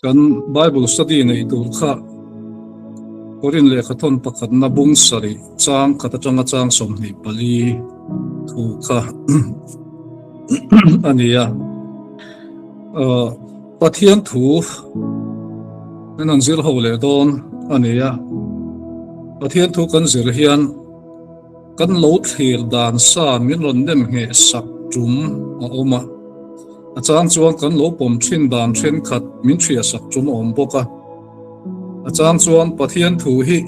Kan Bible study neih tur kha Korin lehkhathawn pakhatna bung sarih chang khat atanga chang 24 thu kha a ni a. Pathian thu kan han zir ho leh dawn a ni a. Pathian thu kan zir hian kan lo thlir dan sa min rawn nem ngheh sak tum a awm a. A chang chuan kan lo pawm thin dan thenkhat min hriatsak tum a awm bawk a. A chang chuan Pathian thu hi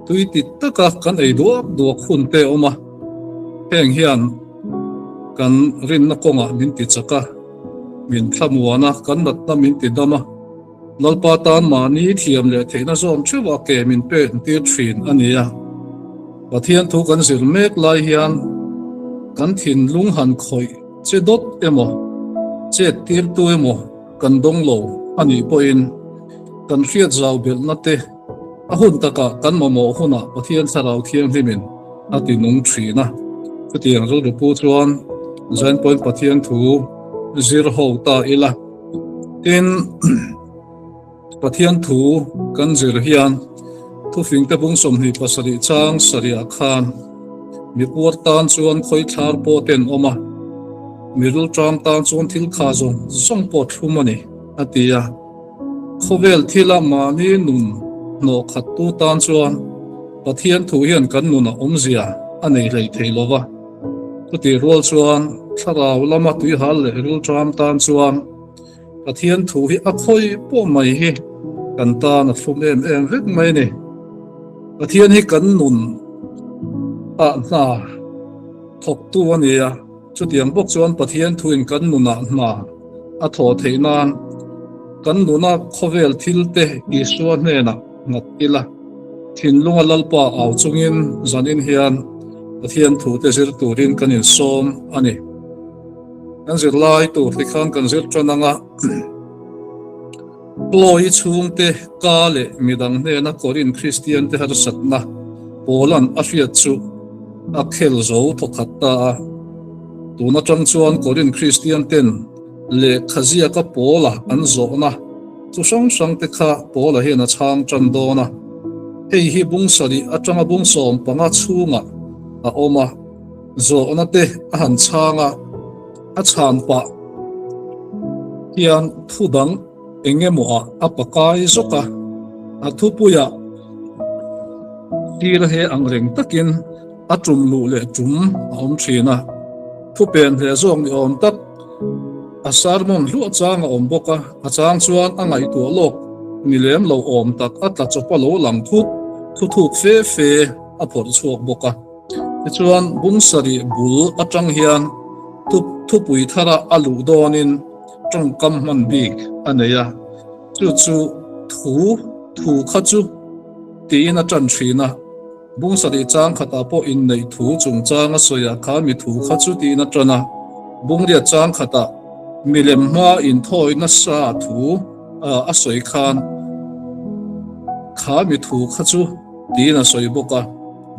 tui ti taka kan ei duak duak hun te a awm a. Heng hian kan rinna kawngah min ti chak a, min thlamuan a, kan natna min ti dam a. Lalpa tan mahni thiam leh theihna zawm theuhah ke min pek tir thin a ni a. Pathian thu kan zir mek lai hian kan thinlung han khawih che dawt emaw, chet tirtu emaw kan dawng lo a nih pawhin kan hriat zau belhna te a hun takah kan mamawh hunah Pathian Thlarau Thianghlimin a ti nung thin a. Chutiang rilru pu chuan Zain Point Pathian thu zir ho ta ila. Tin, Pathian thu kan zir hian thufingte bung 27 chang sarihah khan mi puar tan chuan khawi thlar pawh ten awm a, mi rilṭam tan chuan thil kha zawng zawng pawh thlum a ni, a ti a. Khawvel thila mahni nun hnawh khattu tan chuan Pathian thu hian kan nunah awmzia a nei hlei thei lo va. Chutih rual chuan thlarau lama tuihal leh rilṭam tan chuan Pathian thu hi a khawi pawh mai hi kan tan a thlum em em vek mai a ni. Pathian hi kan nun ah hna thawktu a ni a, chutiang bawk chuan Pathian thuin kan nunah hna a thawh theih nan kan nuna khawvel thil te Isua hnenah nghat ila, thinlunga Lalpa au chungin zanin hian Pathian thu te zir turin kan insawm a ni. Kan zirlai tur te khan kan zir tan anga Chloe chhungte ka leh midang hnena Korin Kristian te harsatna Paula'n a hriat chu a khel zo thawkhat ta a. Tun atang chuan Korin Kristian ten lehkha ziaka Paula an zawhna chu hrang hrang te kha Paula hian a chhang tan dawn a. Hei hi bung sarih atanga bung 15 chhungah a awm a. Zawhna te a han chhang a, a chhan pah hian thu dang eng emaw ah a pakai zawk a, a thupuiah thil he ang reng takin a tum luh leh tum a awm thin a, thu pen hle zawk ni awm tak a sermon hluah chang a awm bawk a, a chang chuan a ngaihtuah lawk ni lem lo awm tak a tla chawp a lo lang thut thu thuk fe fe a phawrh chhuak bawk a. Tichuan, bung sarih bul atang hian thupui thara a luh dawnin tawngkam hman bik a nei a, chu chu thu, thu kha chu tiin a tan thin a. Bung sarih chang khatah pawh inneih thu chungchang a sawiah khan mi thu kha chu tiin a tan a. Bungriat chang khatah milem hma inthawi nasa thu a sawi khan kha mi thu kha chu tiin a sawi bawk a.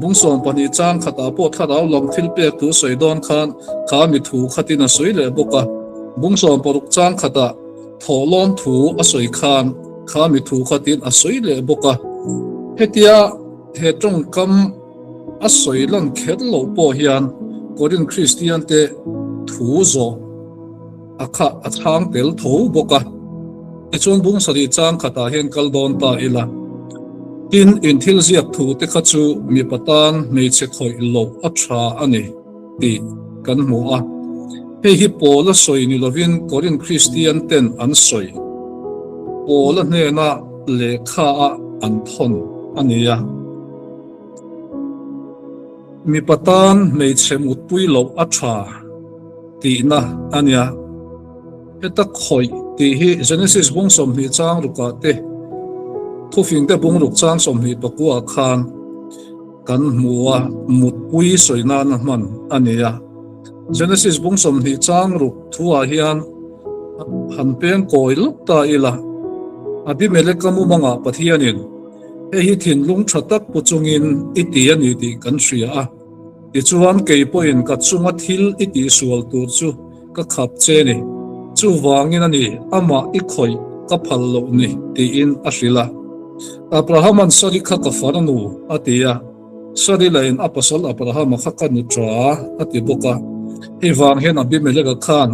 Bung 12 chang khatah pawh thlarau lam thil pek thu sawi dawn khan kha mi thu khatin a sawi leh bawk a. Bung 16 chang khatah thawhlawm thu a sawi khan kha mi thu khatin a sawi leh bawk a. Hetia he tawngkam a sawi lan kher loh pawh hian Korin Kristian te thu zawh a kha a chhang tel tho bawk a. Tichuan bung sarih chang khatah hian kal dawn ta ila. Tin, in thil ziak thu te kha chu mipa tan hmeichhe khawih loh a tha a ni tih kan hmu a. Hei hi Paula sawi ni lovin Korin Kristian ten an sawi. Paula hnena lehkha a an thawn a ni a. Mipa tan hmeichhe mutpui loh a tha tihna a nia. Heta khawih tih hi Genesis bung 20 chang rukah te thufingte bung ruk chang 29 khan kan hmu a, mutpui sawi nana hman a ni a. Genesis bung 20 chang ruk thuah hian han peng kawi lawk ta ila, Abimeleka mumangah Pathianin hei hi thinlung tha tak pu chungin i ti a ni tih kan hria a, tichuan kei pawhin ka chunga thil i tihsual tur chu ka khap che ni. Chuvangin a ni, amah i khawih ka phal loh ni, tiin a hrilh a. Abrahama'n Sari kha ka farnu, a ti a. Sari lahin a pasal Abrahama kha ka nu ṭa, a ti bawk a. Hei vang hian Abimeleka khan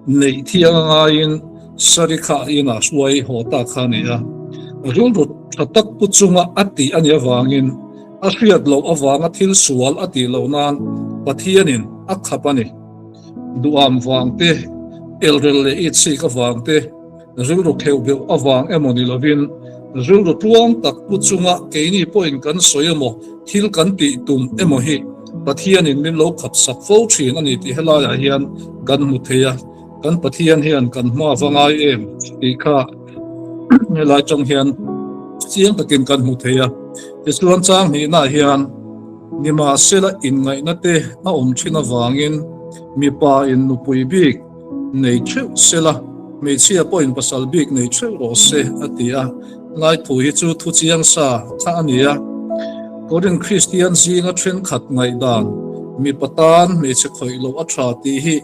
neih thiang a ngaiin Sari kha a inah hruai haw ta kha a ni a. Rilru ṭha tak pu chunga a tih a nih avangin a hriat loh avanga thil sual a tih loh nan Pathianin a khap a ni. Duham vang te, elrel leh itsik avang te, rilru kheuh beuh avang emaw ni lovin, rilru tluang tak pu chunga keini pawhin kan sawi emaw, thil kan tih tum emaw hi Pathianin min lo khap sak fo thin a ni tih helaiah hian kan hmu thei a, kan Pathian hian kan hma va ngai em tih kha helai tang hian chiang takin kan hmu thei a. Tichuan chang hnihnaah hian nimahsela inngaihna te a awm thin avangin mipa in nupui bik nei theuh sela, hmeichhia pawhin pasal bik nei theuh rawh se, a ti a. Lai thu hi chu thu chiang sa kha a ni a. Korin Kristian zinga thenkhat ngaihdan, mipa tan hmeichhe khawih loh a tha tih hi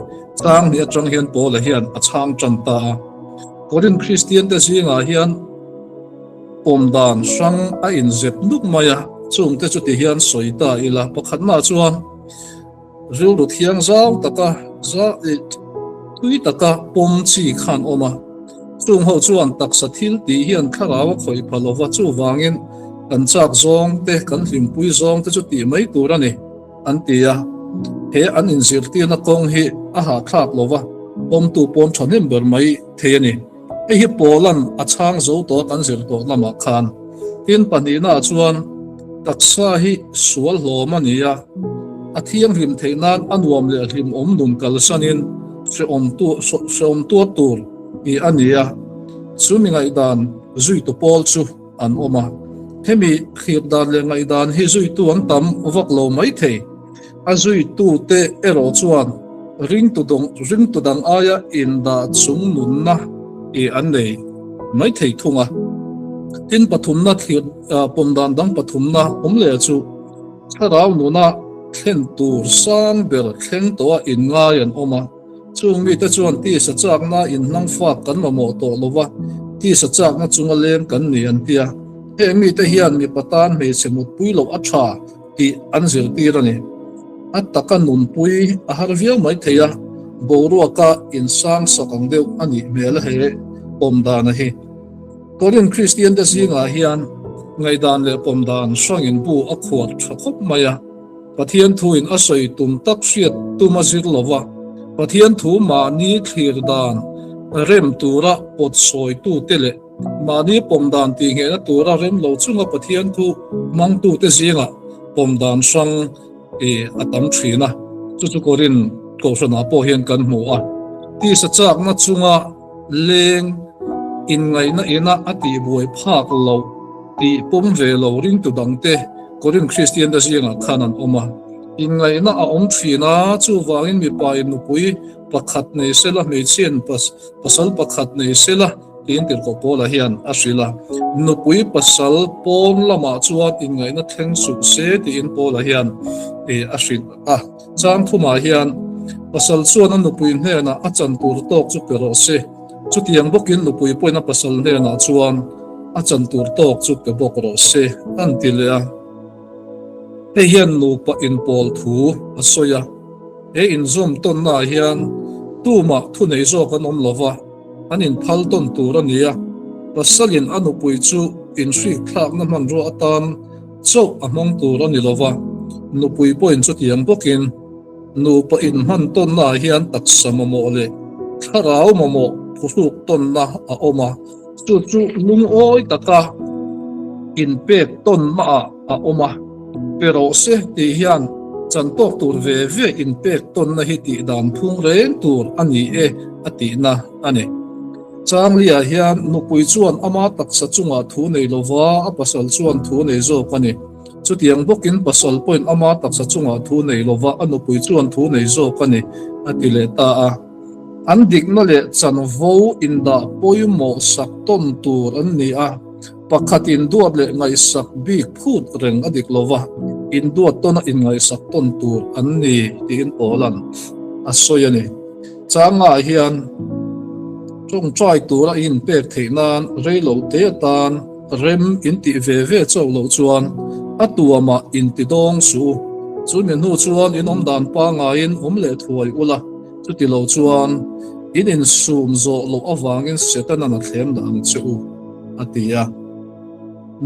chang hnih atang hian Paula hian a chhang tan ta a. Korin Kristian te zingah hian pawm dan hrang a inzep nuk mai a, chungte chu ti hian sawi ta ila. Pakhatnaah chuan. Rilru thiang zau taka tui taka pawm chi khan awm a, chung ho chuan taksa thil tih hian thlarau a khawih pha lova, chuvangin kan chak zawng te, kan hlimpui zawng te chu tih mai tur a ni, an ti a. He an inzirtirna kawng hi a hahthlak lova, pawmtu pawn thahnem ber mai thei a ni. Hei hi Paula'n a chhang zo tawh kan zir tawh lamah khan tin pahnihnaah chuan taksa hi sual hlawm a ni a, a thianghlim theih nan a nuam leh hlimawm nun kalsanin hrehawm tuar tur tih a ni a, chu mi ngaihdan zuitu pawl chu an awm a. Hemi thlir dan leh ngaihdan hi zuitu an tam vak lo mai thei. A zuitute erawh chuan ringtu ringtu dang aia indah chung nunna i an nei mai thei thung a. Tin pathumna thlir pawm dan dang pathumna awm leh chu thlarau nuna thlen tur sang ber thleng tawha inngai an awm a. Chung mite chuan tisa chakna inhnang fak kan mamawh tawh lo va, tisa chakna chunga leng kan ni an ti a. Heng mite hian mipa tan hmeichhe mutpui loh a tha tih an zirtir a ni. A taka nunpui a har viau mai thei a, boruaka insang sak ang deuh a nih hmel a he pawm dan a hi. Korin Kristiante zingah hian ngaihdan leh pawm dan hrangin bu a khuar tha khawp mai a. Pathian thuin a sawi tum tak hriat tum a zir lo va, Pathian thu mahni thlir dan rem tura pawt sawitute leh mahni pawm dan tihnghehna tura rem lo chunga Pathian thu hmangtute zingah pawm dan hrang a tam thin a. Chu chu Korin Kohhranah pawh hian kan hmu a. Tisa chakna chunga leng inngaihna ina a tihbuai phak loh tih pawm ve lo ringtu dangte Korin Kristiante zingah khan an awm a. Inngaihna a awm thin a, chuvangin mipain nupui pakhat nei sela, hmeichhiain pasal pakhat nei sela tiin Tirhkoh Paula hian a hrilh a. Nupui pasal pawn lamah chuan inngaihna thleng suh se tiin Paula hian a hrilh a. Chang thumah hian pasal chuan a nupui hnenah a chan tur tawk chu pe rawh se, chutiang bawkin nupui pawhin a pasal hnenah chuan a chan tur tawk chu pe bawk rawh se an ti leh a. Hei hian nupa inpawl thu a sawi a, he inzawm tawnnaah hian tumah thunei zawk an awm lo va, an inphal tawn tur a ni a, pasalin a nupui chu inhrikthlakna hmanrua atan Chauh a hmang tur a ni lo va, nupui pawhin chutiang bawkin nupa inhman tawnnaah hian taksa mamawh leh thlarau mamawh phuhruk tawnna a awm a, chu chu lungawi taka inpek tawnnaah a awm a. Pe rawh se tih hian chantawk tur ve ve inpek tawnna hi tihdan phung reng tur a ni e a tihna a ni. Changlia hian nupui chuan ama taksa chungah thu nei lova a pasal chuan thu nei zawk a ni. Chutiang bawkin pasal pawhin ama taksa chungah thu nei lova a nupui chuan thu nei zawk a ni, a ti leh ta a. An dikna leh chanvo indah pawimawh sak tawn tur an ni a, pakhat induat leh ngaihsak bik phut reng a dik lova, induat tawna inngaihsak tawn tur an ni tiin Paula'n a sawi a ni. Changah hian. Ṭawngṭai tura i inpek theih nan rei lo te atan rem in tih ve ve chauh loh chuan a tuamah inti dawng suh u. Chumi hnu chuan in awm dan pangaiin awm leh thuai ula, chuti lo chuan in insum zawh loh avangin Setana'n a thlem dah ang che u, a ti a.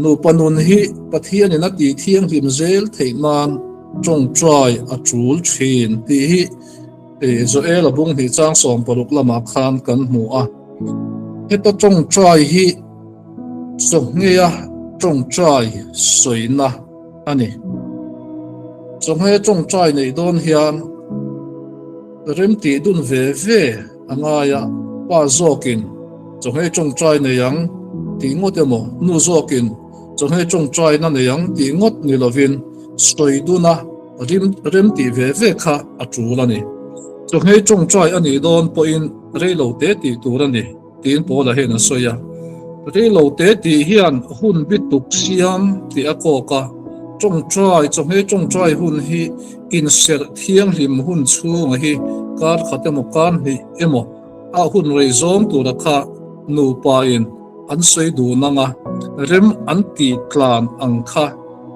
Nupa nun hi Pathianin a tih thianghlim zel theih nan ṭawngṭai a ṭul ṭhin tih hi Joel a bung hnih chang 16 lamah khan kan hmu a. Heta ṭawngṭai hi chawhngeia ṭawngṭai sawina a ni. Chawhngeia ṭawngṭai neih dawn hian remtih dun ve ve a ngai a, pa zawkin chawhngeia ṭawngṭai nei ang tih ngawt emaw, nu zawkin chawhngeia ṭawngṭaina nei ang tih ngawt ni lovin sawi dun a, Rim rem tih ve ve kha a tul a ni. Chawhmeh tawngtai a nih dawn pawhin rei lo te tih tur a ni, tiin Paula hian a sawi a. Rei lo te tih hian hun bi tuk siam tih a kawk a, tawngtai, chawhmeh tawngtai hun hi inserh thianghlim hun chhunga hi kar khat emaw kar hnih emaw a hun rei zawng tura kha nupa in an sawi dun ang a, rem an tih tlan ang kha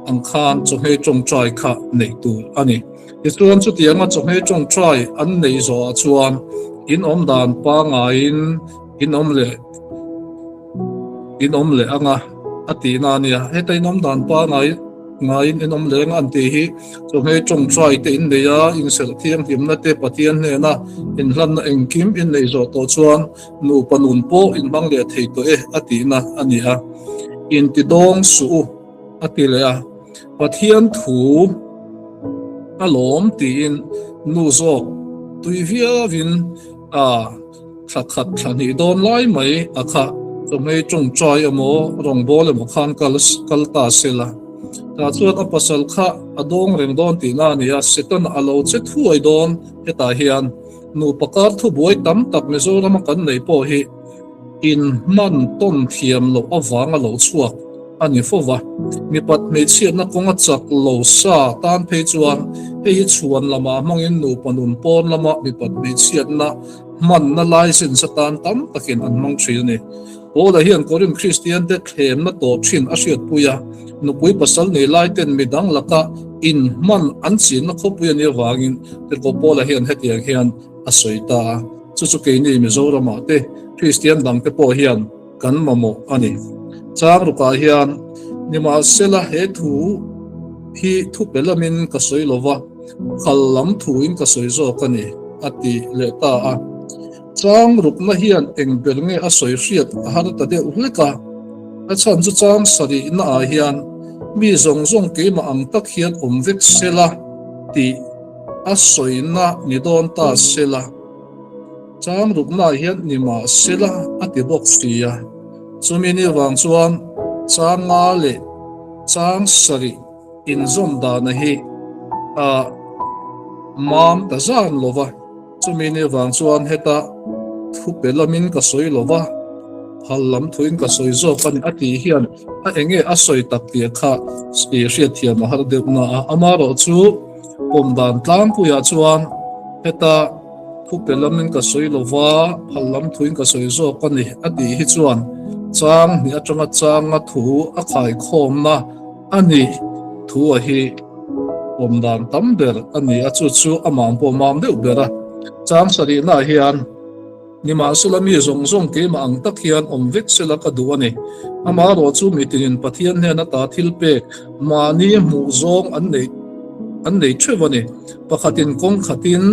ang khan chawhmeh tawngtai kha neih tur a ni. Tichuan chutianga chawhmeh tawngtai an neih zawhah chuan in awm dan pangaiin in awm leh in awm leh ang a, a tihna a nia. Heta in awm dan pangai ngaiin in awm leh ang a an tih hi chawhmeh tawngtai te in nei a, inserh thianghlimna te Pathian hnena inhlanna engkim in neih zawh tawh chuan Nupa nun pawh inhmang leh thei tawh e a tihna a ni a, inti dawng suh u a ti leh a, Pathian thu a lawm tiin nu zawk tui viauin a thla khat thla hnih dawn lai mai a kha chawhmei tawngtai emaw rawngbâwl emaw khan kal kal ta se la, tah chuan a pasal kha a dawng reng dawn tihna a ni a, Setana a lo che thuai dawn hetah hian. Nupa kar thubuai tam tak Mizorama kan neih pawh hi inhman tawn thiam loh avanga lo chhuak a ni fo va. Mipat hmeichhiatna kawnga chak lo sa tan phei chuan hei hi chhuan lamah hmangin nupa nun pawn lama mipat hmeichhiatna hmanna license atan tam takin an hmang thin a ni. Paula hian Korinth Kristiante thlemna tawh thin a hriatpui a, nupui pasal nei laiten midang laka inhman an chinna khawpui a nih avangin Tirhkoh Paula hian hetiang hian a sawi ta a, chu chu keini Mizoramah te Kristian dangte pawh hian kan mamawh a ni. Chang rukah hian nimahsela he thu hi thupe lamin ka sawi lova, khal lam thuin ka sawi zawk a ni, a ti leh ta a. Chang rukna hian eng ber nge a sawi hriat a har ta deuh hlek a, a chhan chu chang sarihna ah hian mi zawng zawng keimah ang tak hian awm vek sela tih a sawina ni dawn ta sela, chang rukna ah hian ni mah sela a ti bawk si a. Chumi ni vang chuan chang nga leh chang sarih inzawm dana hi a mam ta zan lova. Chumi ni vang chuan heta thu pe lamin ka sawi lo va, phal lam thuin ka sawi zawk a ni a tih hian a enge a sawi tak tih kha hriatthiam a har deuh na a. Amaherawh chu pawm dan tlangpuiah chuan heta thu pe lamin ka sawi lo va, phal lam thuin ka sawi zawk a ni a tih hi chuan chang hnih atanga changa thu a khaikhawmna a ni thu a hi awm dan tam ber a ni a, chu chu a mam pawh mam deuh ber a. Chang sarihnaah hian nimahsela mi zawng zawng keimah ang tak hian awm vek sela ka duh a ni. Amaherawh chu mitinin Pathian hnen ata thil pek mahni hmuh zawng an nei an nei theuh a ni. Pakhatin kawng khatin,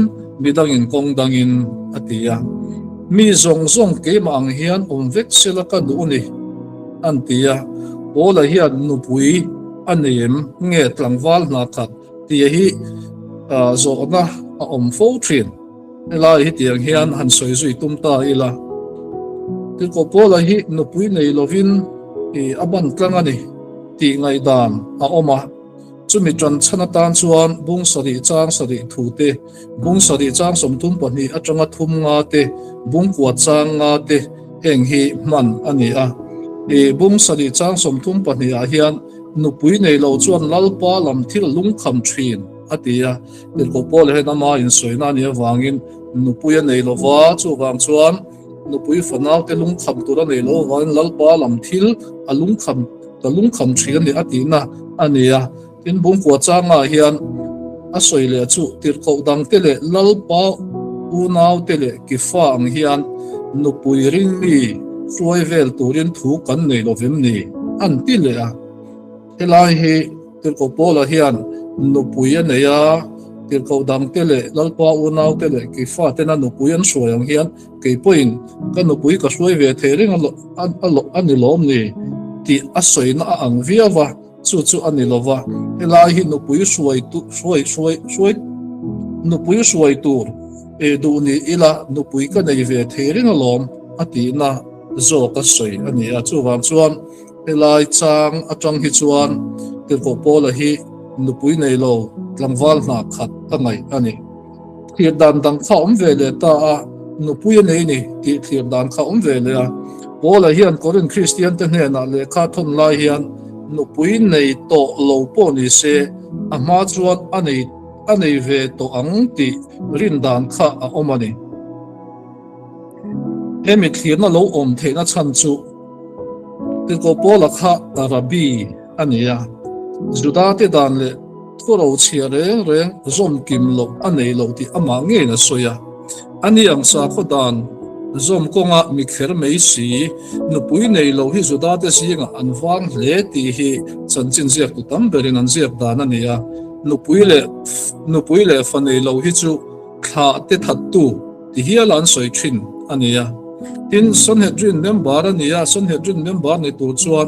midangin kawng dangin a ti a. Mi zawng zawng keimah ang hian awm vek sela ka duh a ni an ti a. Paula hian nupui a nei em nge tlangval hna khat tih hi zawhna a awm fo thin. Helai hi tiang hian han sawi zui tum ta ila. Tirhkoh Paula hi nupui nei lovin a ban tlang a ni tih ngaihdan a awm a. Chumi tan chhan atan chuan bung sarih chang sarih thu te, bung sarih chang 32 atanga thum nga te, bung kua chang nga te heng hi hman a ni a. I bung sarih chang 32 ah hian nupui nei lo chuan Lalpa lam thil lungkham thin a ti a. Tirhkoh Paula hian ama insawina a nih avangin nupui a nei lova, chuvang chuan. nupui fanaute lungkham tur a nei lo avangin Lalpa lam thil a lungkham ka lungkham thin a ni a tihna a ni a. Tin, Bungkua changah hian a sawi leh chu tirhkoh dangte leh Lalpa unaute leh Kifa ang hian nupui ringmi hruai vel turin thu kan nei lo vem ni? an ti leh a. Helai hi Tirhkoh Paula hian nupui a nei a, tirhkoh dangte leh Lalpa unaute leh Kifa tena nupui an hruai ang hian kei pawhin ka nupui ka hruai ve thei reng a ni lawm ni tih a sawina a ang viau a. Chu chu a ni lo va, helai hi nupui hruai tu hruai hruai hruai nupui hruai tur eh duh ni ila nupui ka nei ve thei reng alawm a tihna zawk a sawi a ni a. Chuvang chuan helai chang atang hi chuan Tirhkoh Paula hi nupui nei lo tlangval hna khat a ngaih a ni. Thlir dan dang kha awm ve leh ta a, nupui a nei ni tih thlir dan kha awm ve leh a. Paula hian Korinth Kristian te hnenah lehkha thawn lai hian nupui nei tawh lo pawh ni se a hma chuan a nei a nei ve tawh ang tih rin dan kha a awm a ni. Hemi thlirna lo awm theihna chhan chu Tirhkoh Paula kha Rabbi a ni a, Juda te dan leh Thuro chhia reng reng zawm kim loh a nei lo tih amah ngeiin a sawi a. Ani ang sakhaw dan zawm kawnga mi kher mai si, nupui nei lo hi Judate zingah an vang hle tih hi chanchin ziaktu tam berin an ziak dan a ni a. Nupui leh nupui leh fa nei lo hi chu thlah te thattu ti hiala an sawi thin a ni a. Tin, Sanhedrin member a ni a, Sanhedrin member ni tur chuan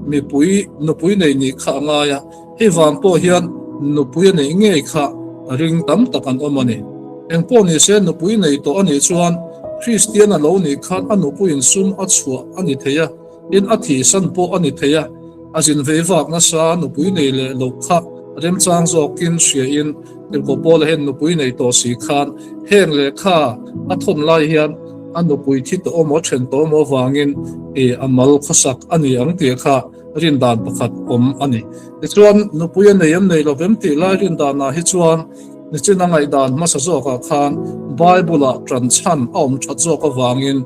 mipui nupui nei nih kha a ngai a. Hei vang pawh hian nupui a neih ngei kha ring tam tak an awm a ni. Eng pawh ni se nupui nei tawh a nih chuan Kristian a lo nih khan a nupuiin sum a chhuah a ni thei a, tin a thihsan pawh a ni thei a. A zin vei vak nasa nupui nei leh loh kha remchang zawkin hriain Tirhkoh Paula hian nupui nei tawh si khan heng lehkha a thawn lai hian a nupui thi tawh emaw then tawh emaw vangin a mal khawsak a ni ang tih kha rin dan pakhat awm a ni. Tichuan, nupui a nei em nei lo vem tih lai rin danah hi chuan nichin a ngaihdan hmasa zawkah khan Bible-ah ṭan chhan a awm ṭhat zawk avangin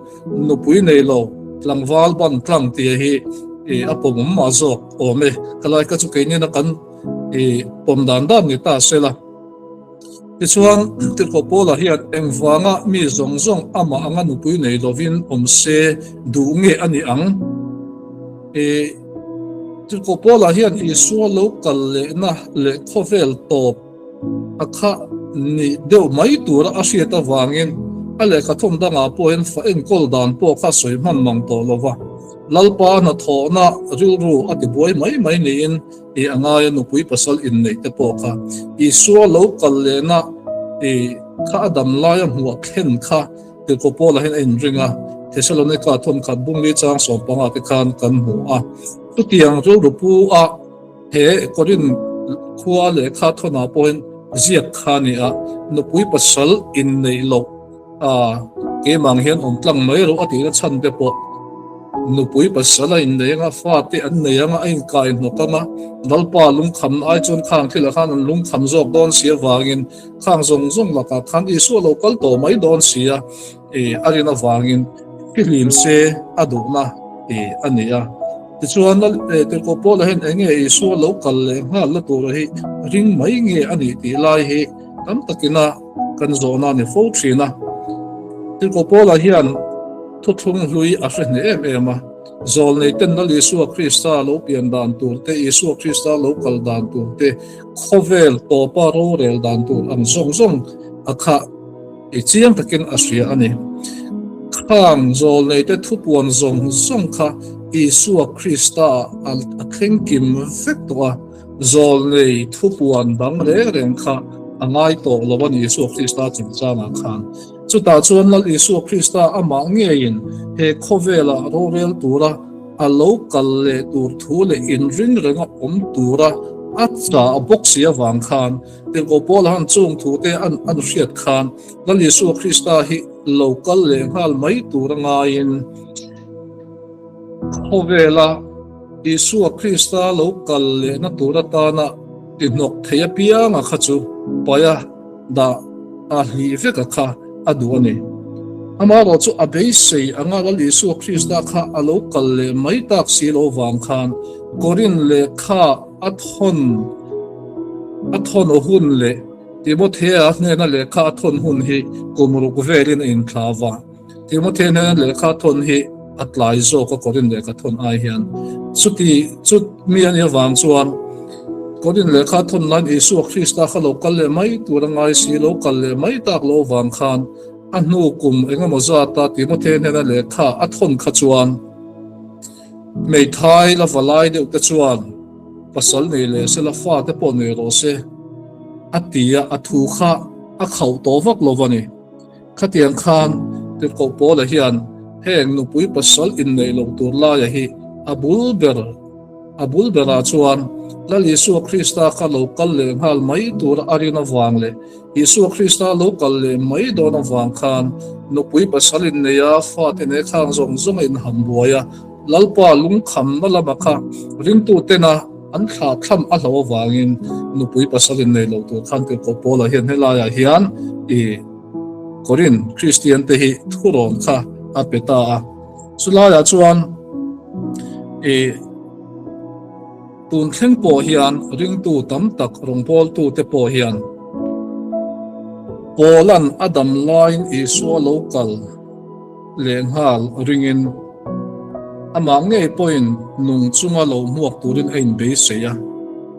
nupui nei lo tlangval ban tlang tia hi a pawm awm mah zawk awm e. Khalai kha chu keinina kan pawm dan dan ni ta se la. Tichuan, Tirhkoh Paula hian engvanga mi zawng zawng amah anga nupui nei lovin awm se duh nge a ni ang? E, Tirhkoh Paula hian Isua lo kal lehna leh khawvel tawp a kha ni deuh mai tura a hriat avangin a lehkha thawm dangah pawh hian fa enkawl dan pawh kha sawi hman mang tawh lo va, Lalpa hnathawhna rilru a tibuai mai mai niin I a ngai a nupui pasal inneih te pawh kha Isua lo kal lehna i kha a dam laia hmuah thlen kha Tirhkoh Paula hian a inring a, Thesalonika thawnkhat bungli chang sawmpanga te khan kan hmu a. Chutiang rilru pu a he Korinth khua lehkha thawnah pawhin ziak kha a ni a, nupui pasal inneih loh A, keimah ang hian awm tlang mai rawh a tihna chhan te pawh nupui pasal a innei anga, fate an nei anga, a inkai hnawk anga, Lalpa lungkham ai chuan khang thilah khan an lungkham zawk dawn si avangin khang zawng zawng lakah khan Isua lo kal tawh mai dawn si a, e, a rin avangin fihlim se a duhna e, a ni a. Tichuan, e, Tirhkoh Paula hian enge Isua lo kal leh nghal la tura hi ring mai nge a nih tih lai hi tam takina kan zawhna a ni fo thin a. Tirhkoh Paula hian thuthlung hlui a hre hneh em em a, Zawlnei ten Lal Isua Krista lo pian dan tur te, Isua Krista lo kal dan tur te, khawvel tawpa rorel dan tur ang zawng zawng a kha i chiang takin a hria a ni. Khang zawlnei te thupuan zawng zawng kha Isua Krista ah a thleng kim vek tawh a. Zawlnei thupuan dang reng reng kha a ngai tawh lo a ni Isua Krista chungchangah khan. Chutah chuan Lal Isua Krista amah ngeiin he khawvela rorel tura a lo kal leh tur thu leh inring renga awm tura a chah bawk si avang khan Tirhkoh Paula han chung thute an an hriat khan Lal Isua Krista hi lo kal leh nghal mai tura ngaiin khawvela Isua Krista lo kal lehna tur atana ti hnawk thei apianga kha chu paia dah a hlih veka kha a duh a ni. Amaherawh chu a beisei anga Lal Isua Krista kha a lo kal leh mai tak si lo vang khan Korin lehkha a thawn a thawn hun leh Timothea hnena lehkha a thawn hun hi kum ruk velin a inthlah va. Timothea hnena lehkha a thawn hi a tlai zawk a Korin lehkha thawn ai hian. Chuti chu mi a nih avang chuan Korin lehkha thawn laiin Isua Krista kha lo kal leh mai tur a ngai si, lo kal leh mai tak lo vang khan a hnu kum engemaw zata Timothea hnena lehkha a thawn kha chuan hmeithai la va lai deuh te chuan pasal nei leh se la fate pawh nei rawh se a ti a, a thu kha a khauh tawh vak lo a ni. Khatiang khan Tirhkoh Paula hian heng nupui pasal inneih loh tur laia hi a bul ber a bul berah chuan Lal Isua Krista kha lo kal leh nghal mai tura a rin avang leh Isua Krista lo kal leh mai dawn avang khan nupui pasal inneih a fate nei khang zawng zawng a inham buai a, Lalpa lungkhamna lama kha ringtutena an thlah thlam a hlauh avangin nupui pasal innei lo tur khan Tirhkoh Paula hian helaiah hian i Korin Kristian te hi thurawn kha a pe ta a. Chulaiah chuan i tun thleng pawh hian ringtu tam tak rawngbawltu te pawh hian Paula'n a dam laiin Isua lo kal Lehnghal ringin amah ngei pawhin nung chunga lo hmuak turin a inbeisei a.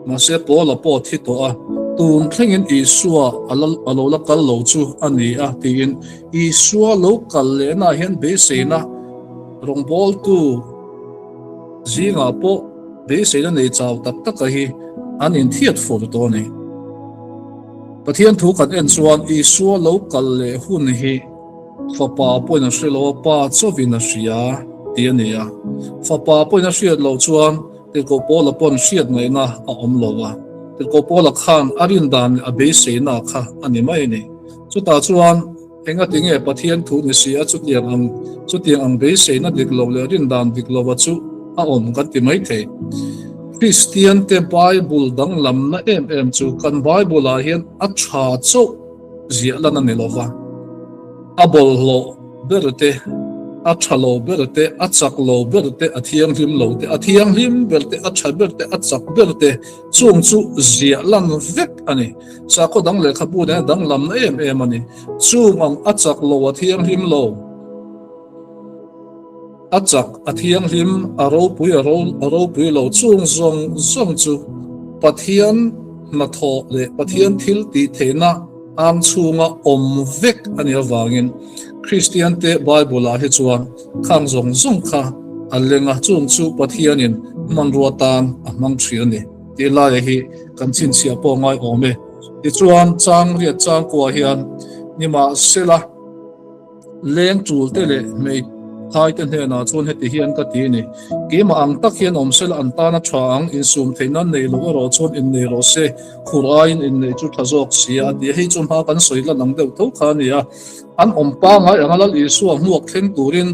Mahse Paula pawh thi tawh a, tun thlengin Isua a lo la kal lo chu a ni a tiin Isua lo kal lehnaah hian beiseina rawngbawltu zingah pawh beiseina nei chau tak taka hi an inthiat fur tawh a ni. Pathian thu kan en chuan Isua lo kal leh hun hi Fapa pawhin a hre lo a, Pa chauhin a hria tih a ni a. Fapa pawhin a hriat loh chuan Tirhkoh Paula pawn hriat ngaihna a awm lo a. Tirhkoh Paula khan a rin dan leh a beiseina kha a ni mai a ni. Chutah chuan engati nge Pathian thu ni si a chutiang ang chutiang ang beiseina dik lo leh rin dan dik lova chu a awm kan ti mai thei. Kristiante Bible danglamna em em chu kan Bible-ah hian a tha chauh ziah lan a ni lo va, a bawlhhlawh ber te, a tha lo ber te, a chak lo ber te, a thianghlim lo te, a thianghlim ber te, a tha ber te, a chak ber te, chung chu ziah lan vek a ni. Sakhaw dang lehkhabu nen a danglamna em em a ni. Chung ang a chak lo, a thianghlim lo. A chak, a thianghlim, a ropui, a ropui lo chung zawng zawng chu Pathian hnathawh leh Pathian thil tih theihna ang chhunga awm vek a nih avangin Kristiante Bible-ah hi chuan khang zawng zawng kha a leng a, chung chu Pathianin hmanrua tan a hmang thin a ni tih laia hi kan chhinchhiah pawh ngai awm e. Tichuan, chang riat changkua hian nimahsela, Leng tul te leh hmeithai te hnenah chuan heti hian ka ti a ni, Keimah ang tak hian awm sela an tan a tha ang, insum theih nan nei loh erawh chuan innei rawh se, khur aiin inneih chu tha zawk si a, a ti a. Hei chu hma kan sawi lan ang deuh tho kha a ni a, an awm pangngai anga Lal Isua hmuak thleng turin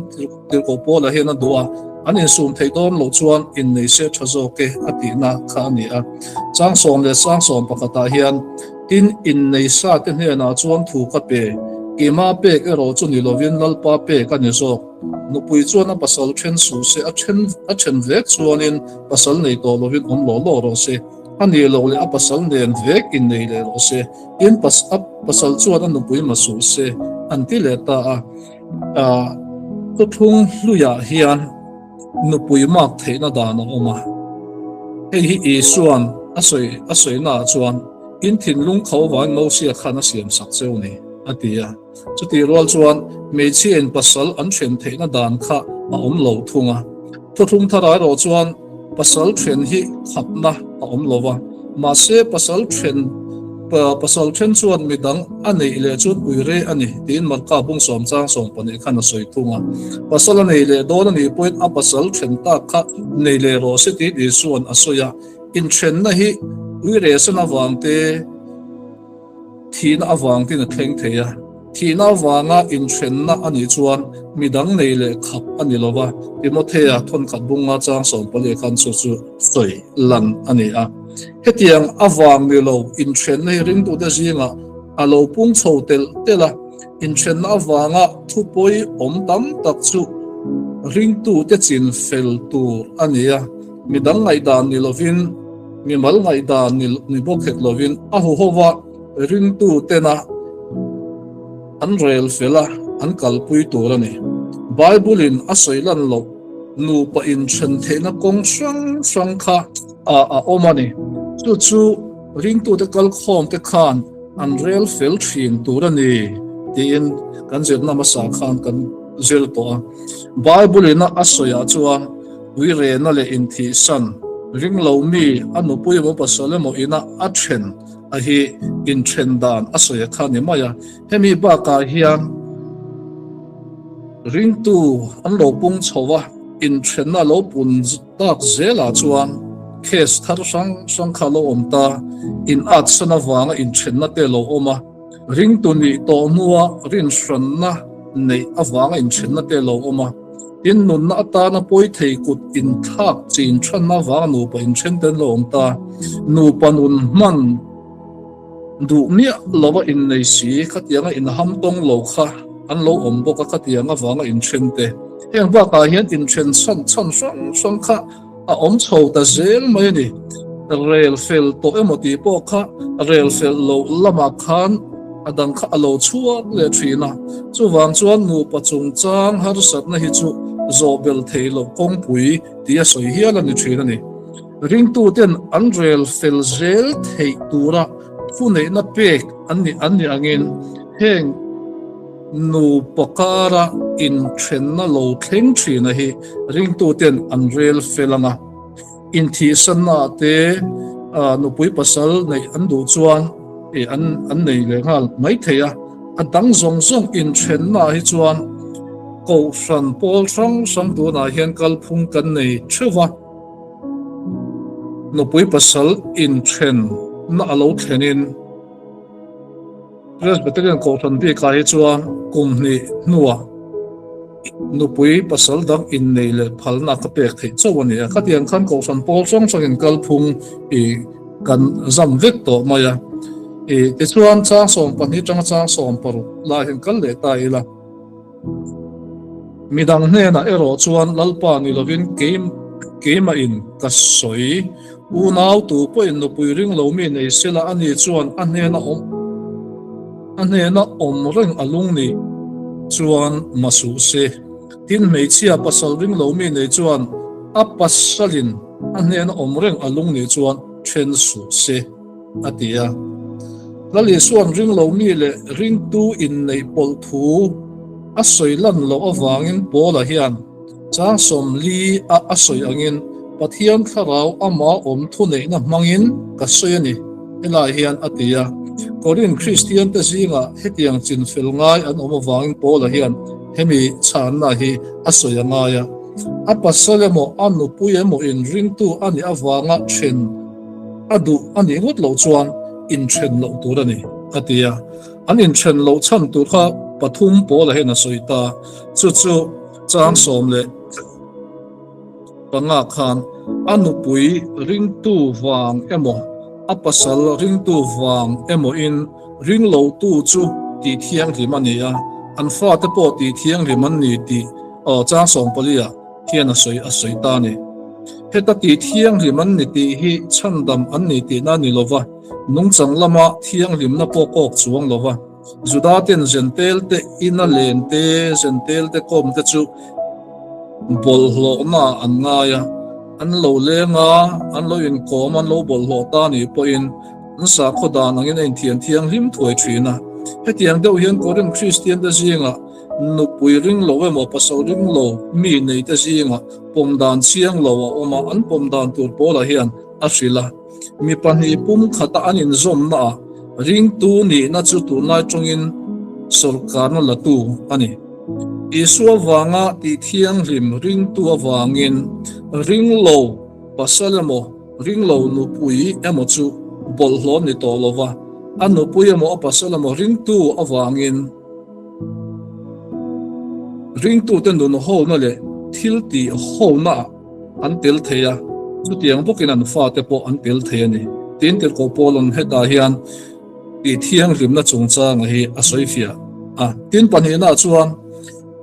Tirhkoh Paula hian a duh a, an insum theih dawn loh chuan innei se tha zawk e a tihna kha a ni a. Changsawm leh Sangsawm pakhatah hian. Tin, innei sate hnenah chuan thu ka pe, keimah pek erawh chu ni lovin Lalpa pek a ni zawk. Nupui chuan a pasal then suh se, a then a then vek chuanin pasal nei tawh lovin awm lawh lawh rawh se, a nih loh leh a pasal nen vek innei leh rawh se, tin a pasal chuan a nupui ma suh se, an ti leh ta a. Thuthlung hluiah hian nupui mak theihna dan a awm a. Hei hi Isua'n a sawi a sawinaah chuan, In thinlung kho vangin Mosia khan a siam sak cheu ni, a ti a. Chutih rual chuan hmeichhiain pasal an then theihna dan kha a awm lo thung a. Thuthlung thar erawh chuan pasal then hi khapna a awm lo va, mahse pasal then pasal then chuan midang a neih leh chuan ui re a ni tiin Marka bung sawm chang sawm pahnih khan a sawi thung a. Pasal a nei leh dawn a nih pawhin a pasal then tak kha nei leh rawh se tiin Isua'n a sawi a, inthenna hi ui re san avang te, Thihna avang tin a thleng thei a, thihna avanga inthenna a nih chuan midang nei leh khap a ni lo va, Timothea thawnkhat bunga chang 14 khan chu chu sawi lan a ni a. Hetiang avang ni lo inthenna hi ringtute zingah a lo pung chho telh telh a. Inthenna avanga thupawi awm tam tak chu ringtute chin fel tur a ni a, midang ngaihdan ni lovin, mimal ngaihdan ni bawk hek lovin a huhova ringtutena an rel fel a, an kalpui tur a ni. Bible-in a sawi lan loh nupa inthen theihna kawng hrang hrang kha a awm a ni. Chu chu ringtute kalkhawmte khan an rel fel thin tur a ni tiin kan zirna hmasa khan kan zir tawh a. Bible-in a sawiah chuan uirena leh inthihsan ringlo mi a nupui emaw pasal emaw ina a then a hi inthen dan a sawi kha ni mai a. Hemi bakah hian ringtu an lo pung chho a, inthenna lo pun Tak zelah chuan case thar hrang hrang kha lo awm ta, in at san avanga inthenna te lo awm a, ringtu nih tawh hnua rinhranna neih avanga inthenna te lo awm a, tin nunna atana pawi thei kut inthlak chin thanna avanga nupa inthen te an lo awm ta, nupa nun hman duh miah lova innei si khatianga inham tawng lo kha an lo awm bawk a khatiang avanga inthen te. Heng bakah hian inthen chhan chhan hrang hrang kha a awm chho ta zel mai a ni. Rel fel tawh emaw tih pawh kha rel fel loh lamah khan a dang kha a lo chhuak leh thin a. Chuvang chuan nupa chungchang harsatna hi chu zawhbel thei loh kawngpui tih a sawi hial a ni thin a ni. Ringtuten an rel fel zel theih tura thuneihna pek an nih an nih angin heng nupa kara inthenna lo thleng thina hi ringtuten an rel fel ang a. Inthihsanna ah te nupui pasal neih an duh chuan an an nei leh nghal mai thei a. A dang zawng zawng inthenna ah hi chuan kohhran pawl hrang hrang tunah hian kalphung kan nei theuh va. Nupui pasal inthen na a lo thlenin Presbyterian Kohhran bikah hi chuan kum hnih hnuah nupui pasal dang innei leh phalna ka pek theih chauh a ni a. Khatiang khan Kohhran pawl hrang hrangin kalphung i kan zam vek tawh mai a. I tichuan chang 12 atanga chang 16 lai hian kal leh ta ila. Midang hnenah erawh chuan Lalpa ni lovin keimahin ka sawi. Unau tu pawhin nupui ring lo mi nei sela a ni chuan a hnena awm a hnena awm reng a lung nih chuan ma suh se. Tin hmeichhia pasal ring lo mi nei chuan a pasalin a hnena awm reng a lung nih chuan then suh se. a ti a. Lal Isua'n ringlo mi leh ringtu inneih pawlh thu a sawi lan loh avangin Paula hian chang 40 a a sawi angin Pathian thlarau ama awm thuneihna hmangin ka sawi a ni helai hian a ti a. Korinth Kristiante zingah hetiang chinfel ngai an awm avangin Paula hian hemi chhanna hi a sawi a ngai a. A pasal emaw a nupui emaw in ringtu a nih avanga then A duh a nih ngawt loh chuan inthen loh tur a ni, a ti a. An inthen loh chhan tur kha pathum pawl a hian a sawi ta. Chu chu chang 15 khan a nupui ringtu vang emaw, a pasal ringtu vang emawin ringlotu chu tih thianghlim a ni a, an fate pawh tih thianghlim an ni tih chang 14 ah hian a sawi a sawi ta a ni. Heta tih thianghlim an ni tih hi chhandam an ni tihna a ni lo va, nungchang lama thianghlimna pawh kawk chuang lo va. Juda ten Zentel te ina len te, Zentel te kawm te chu bawlhhlawhna ah an ngai a, an lo leng a, an lo inkawm a, an lo bawlhhlawh ta nih pawhin an sakhaw dan angin a inthian thianghlim thuai thin a. Hetiang deuh hian Korinth Kristian te zingah Nupui ring lo emaw pasal ring lo mi nei te zingah pawm dan chiang lo a awm a, an pawm dan tur pawlah hian a hrilh a. Mi pahnih pum khata an inzawmna ah ringtu nihna chu tunlai tawngin sawrkarna latu a ni. Isua vanga tih thianghlim ringtu avangin ring lo pasal emaw ring lo nupui emaw chu bawlhhlawh ni tawh lova, a nupui emaw a pasal emaw ringtu avangin, Ringtute nun hawlna leh thil tih hawlnaah an tel thei a, chutiang bawkin an fate pawh an tel thei a ni. Tin, Tirhkoh Paula'n hetah hian tih thianghlimna chungchanga hi a sawi fiah. a. Tin, pahnihnaah chuan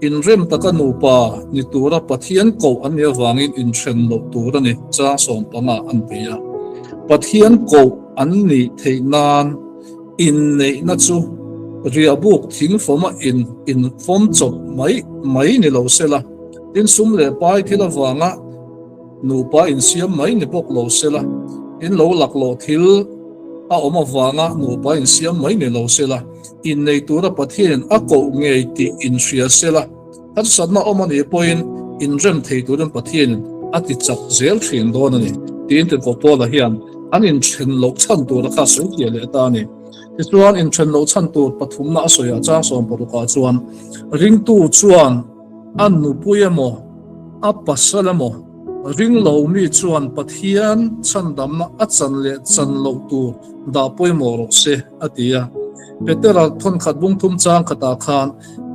inrem taka nupa ni tura Pathian koh an nih avangin inthen loh tur a ni, chang 15 an ti a. Pathian koh an nih theih nan inneihna chu riahbuk thingfawma in infawm chawp mai mai ni lo sela, tin sum leh pai thil avanga Nupa insiam mai ni bawk lo sela, in lo laklawh thil a awm avanga nupa insiam mai ni lo sela, innei tura Pathianin a koh ngei tih inhria sela, harsatna awm a nih pawhin inrem thei turin Pathianin a ti chak zel thin dawn a ni, tiin Tirhkoh Paula hian an inthen loh chhan tura kha a sawi fiah leh ta a ni. Tichuan, inthen loh chhan tur pathumna a sawiah chang 16 ah chuan, Ringtu chuan a nupui emaw, A pasal emaw, ring lo mi chuan Pathian chhandamna a chan leh chan loh tur dah pawimawh rawh se, a ti a. Petera thawnkhat bungthum chang khatah khan,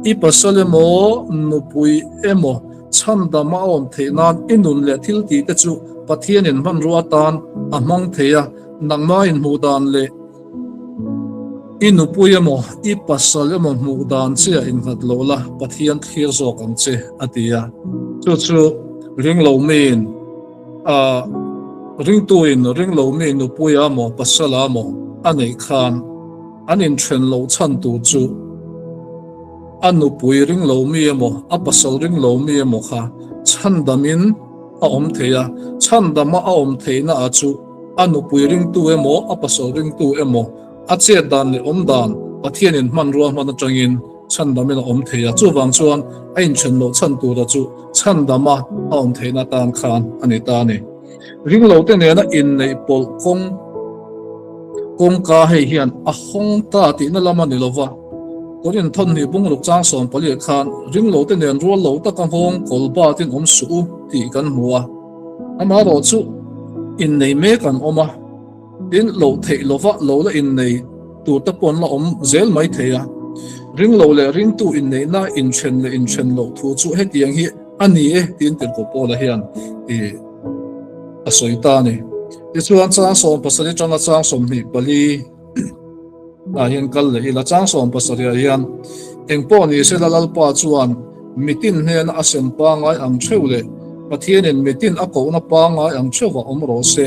I pasal emaw, nupui emaw chhandam a awm theih nan i nun leh thil tih te chu Pathianin hmanrua atan a hmang thei a, nangmah inhmuh dan leh I nupui emaw, i pasal emaw hmuh dan che a innghat lo la, Pathian thlir zawk ang che, a ti a. Chu chu ringlo miin, a ringtuin ringlo mi nupuia emaw, pasala emaw a neih khan an inthen loh chhan tur chu a nupui ringlo mi emaw, a pasal ringlo mi emaw kha chhandamin a awm thei a, chhandama a awm theihna ah chu a nupui ringtu emaw, a pasal ringtu emaw, a chet dan leh awm dan Pathianin hmanrua hman atangin chhandamin a awm thei a. Chuvang chuan a inthen loh chhan tura chu chhandama a awm theihna atan khan a ni ta a ni. Ringlote nena inneih pawlh kawng kawngka hei hian a hawng ta tihna lam a ni lova, Korin thawmhnih bungruk chang 14 khan ringlote nen rual lo taka nghawng kawl batin awm suh u tih kan hmu a. Amaherawh chu innei mek an awm a, tin loh theih lova lo la innei tur te pawh an la awm zel mai thei a. Ringlo leh ringtu inneihna inthen leh inthen loh thu chu hetiang hi a ni e tiin Tirhkoh Paula hian a sawi ta a ni. Tichuan chang 17 atanga chang 24 ah hian kal leh ila chang 17 ah hian engpawh ni sela Lalpa chuan mitin hnena a sem pangngai ang theuh leh Pathianin mitin a kohna pangngai ang theuhah awm rawh se,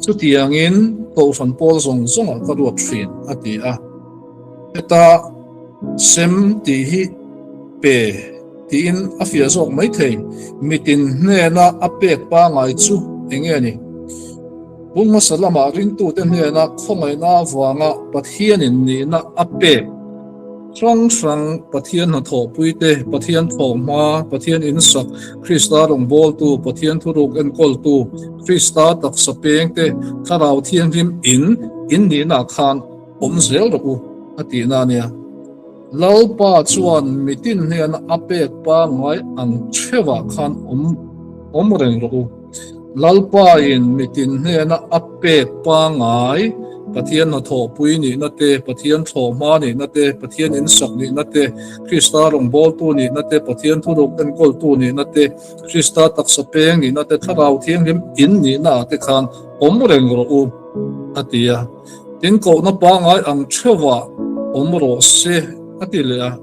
chutiangin Kohhran pawl zawng zawngah ka ruat thin, a ti a. Heta sem tih hi pe tiin a fiah zawk mai thei, mitin hnena a pek pangngai chu eng nge ni? Bung hmasa lamah ringtute hnena khawngaihna avanga Pathianin nihna a pek hrang hrang Pathian hnathawhpuite, Pathian thawhhma, Pathian insak, Krista rawngbawltu, Pathian thuruk enkawltu, Krista taksa pengte, Thlarau Thianghlim in in nihnaah khan awm zel rawh u a tihna a nia. Lalpa chuan mitin hnena a pek pangngai ang theuhah khan awm awm reng rawh u. Lalpain mitin hnena a pek pangngai, Pathian hnathawhpui nihna te, Pathian thlawhhma nihna te, Pathian insak nihna te, Krista rawngbawltu nihna te, Pathian thuruk enkawltu nihna te, Krista taksa peng nihna te, Thlarau Thianghlim in nihna ah te khan awm reng rawh u, a ti a. Tin kohna pangngai ang theuhah awm rawh se, a ti leh a.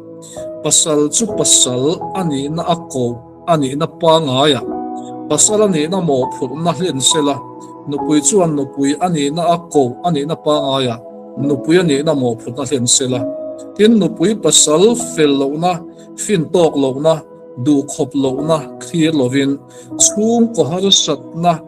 Pasal chu pasal a nihna a koh a nihna pangngaiah pasal a nihna mawhphurhna hlen sela, nupui chuan nupui a nihna a koh a nihna pangngaiah nupui a nihna mawhphurhna hlen sela. Tin, nupui pasal fel lohna, fin tawk lohna, duhkhawp lohna thlir lovin, Chhungkaw harsatna,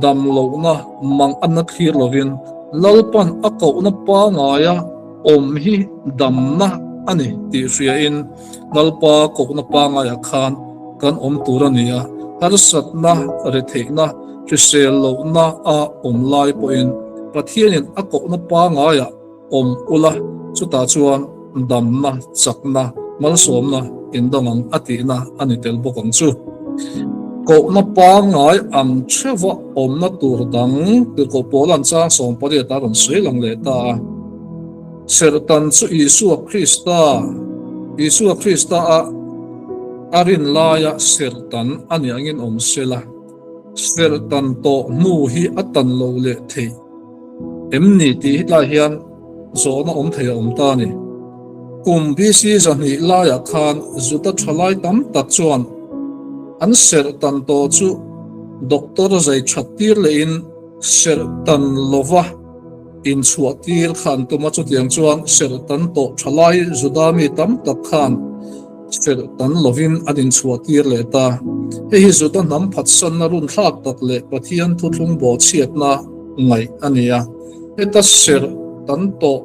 dam lohna, mang anna thlir lovin Lalpan a kohna pangaia awm hi damna a ni tih hriain Lalpa kohna pangaiah khan kan awm tur a ni a, harsatna, retheihna, hrisel lohna a awm lai pawhin Pathianin a kohna pangaiah Awm ula, chutah chuan damna, chakna, malsawmna indang ang a tihna a ni tel bawk ang chu. Kohna pangngai ang theuha awmna tur dang Tirhkoh Paula'n chang 18 a rawn sawi lang leh ta a. Serhtan chu Isua Krista, Isua Krista a a rin laia serhtan a nih angin awm sela, serhtan tawh hnu hi a tan lo leh theih. Em ni tih hi tlai hian zawhna awm thei a awm ta a ni. Kum BC 200 laiah khan Juda thalai tam tak chuan an serh tan tawh chu doctor zai that tir lehin serh tan lova inchhuah tir kha an tum a, chutiang chuan serh tan tawh thalai Juda mi tam tak khan serh tan lovin an inchhuah tir leh ta. Hei hi Juda hnam phatsanna runthlak tak leh Pathian thuthlung bawhchhiatna ngaih a ni a, heta serh tan tawh